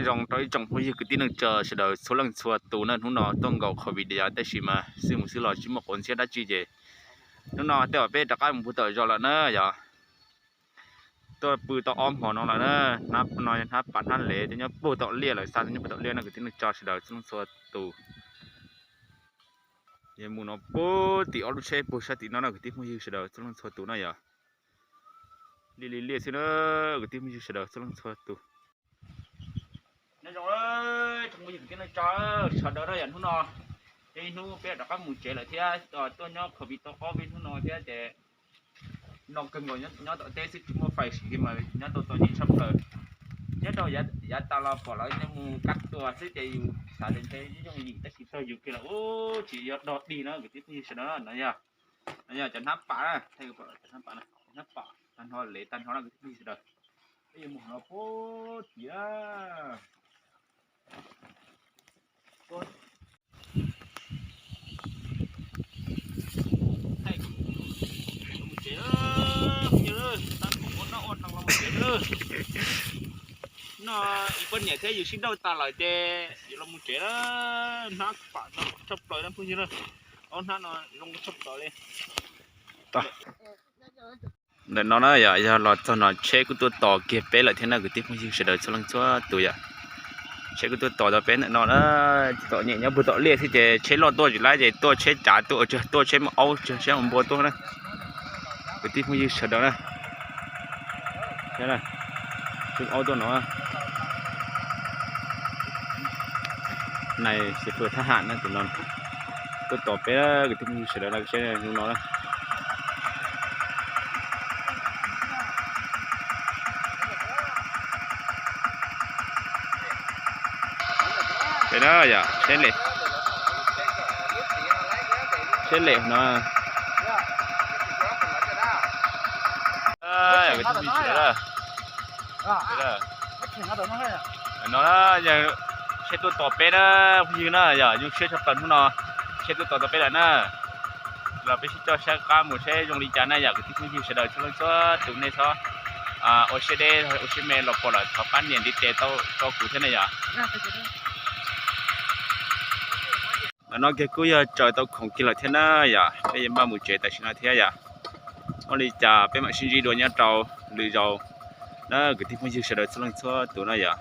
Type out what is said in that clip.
Zoo rau ib tsoom phooj ywg kwv tij neej tsa sawv daws txhua leej txhua tus na, hnub no tuaj nkaus COVID yog tab sis mas xwb mus xwb los tsis muaj quav ntxhiab dab tsi ces hnub no tej zaum peb rov qab mus puag tom zos lawm na yog. Tuaj pw tau ob hmo no lawm na, hnab no hnab pam hnab lev tej nyob puag tom liaj lawm, xa nyob puag tom liaj no kwv tij neej tsa sawv daws txhua leej txhua tus. Yog mus no puag tim ob lub tsheb puag sab tim no no kwv tij phooj ywg sawv daws txhua leej txhua tus na yog. Liaj li liaj xwb na, kwv tij phooj ywg sawv daws txhua leej txhua tus. Nyob zoo, tsoom phooj ywg kwv tij neej tsa sawv daws na yog, hnub no ces hnub peb rov qab mus tsev lawm thiab, tuaj nyob COVID tau ob peb hnub no thiab ces no kawg nkaus, nyob tom teb xwb tsis muaj fais sim li mas nyob tau txom nyem tshaj plaws. Nyob rau yav tas los pom lawv mus kab tua xwb ces yus xav tias ntshe yooj yim tab sis txog yus kiag los ub tsis yog dog dig no kwv tij phooj ywg sawv daws no yog. No yog cov hnab pam na, cov hnab pam, hnab pam tag nrho lev tag nrho no kwv tij phooj ywg sawv daws. Peb yuav mus no puag tim no, ib poj niam thiab yus sib nrauj tas lawm ces yuav los mus tsev na. Hnab pam tshaj plaws na phooj ywg na. Ob hnab no zoo tshaj plaws li. Ntawm no na yog, yog los txog no tsheb kuj tuaj tos kiag peb lawm thiab na kwv tij phooj ywg sawv daws txhua leej txhua tus yom. Tsheb kuj tuaj tos tau peb ntawm no na, txom nyem nyob puag tom liaj xwb ces tsheb loj tuaj tsis lab ces tuaj tsheb tsav tuaj, tuaj tsheb mus aub tsheb mus npua tuaj na. Kwv tij phooj ywg sawv daws na, tsheb aub tuaj no. Nais xib fwb thab ham na tus no tuaj tos peb kwv tij phooj ywg sawv daws na, seb hnub no na. Peb na yom, seb lem, seb lem no. Kwv tij phooj ywg sawv daws na, no yog tsheb tuaj tos peb na, phooj ywg na yog, zoo siab tshaj plaws hnub no tsheb tuaj tos tau peb lawm na. Los peb sib coj sab qab mus seb zoo li cas na yom, kwv tij phooj ywg sawv daws txhua leej txhua tus nej txhob ua siab deb ua siab me, los pom lawm thov pab nias ntiv tes rau kuv thiab na yom. Ntawm no kiag kuj yog tsaws tau khoom kiag lawm thiab na yom, peb yuav npaj mus tsev tam sim no thiab yom. Ua li cas peb mam sib ntsib dua nyob rau lwm zaus na kwv tij phooj ywg sawv daws txhua leej txhua tus na yom.